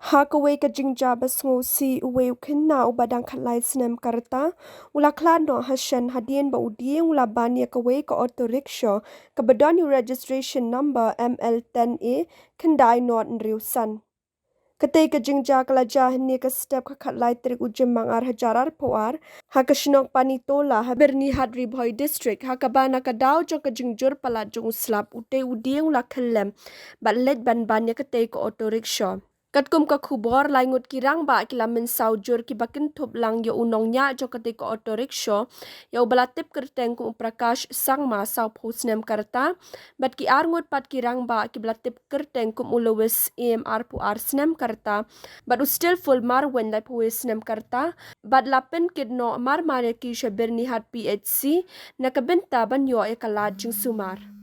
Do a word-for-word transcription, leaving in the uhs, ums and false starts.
Ha kawei ka jingjia ba sngewsih, uwei u khynnah uba dang khatlai snem ka rta u la khlad noh ha shen hadien ba u dieng u la ban ïa kawei ka auto rickshaw kaba don ïa u registration number M L ten A khyndai not hynriew san. Katei ka jingjia ka la jia hynne ka step ka khatlai tarik u Jymmang ar hajar arphew ar ha ka shnong Panitola ha Byrnihat, Ri Bhoi District, ha kaba na ka daw jong ka jingjur palat jong u slap utei u dieng u la khyllem bad leit ban ban ïa katei ka auto rickshaw. Katkum ka khubor, lai ngut ki rangbah ki la mynsaw jur kiba kynthup lang ïa u nongñiah jong katei ka auto rickshaw, ïa uba la tip kyrteng kum u Prakash Sangma, sawphew snem ka rta, bad ki ar ngut pat ki rangbah kiba la tip kyrteng kum u Lewis M, arphew ar snem ka rta, bad u Stillful Marwein, laiphew wei snem ka rta, bad la pynkit noh mar mar ïa ki sha Byrnihat P H C na ka bynta ban ïoh ïa ka lad jingsumar.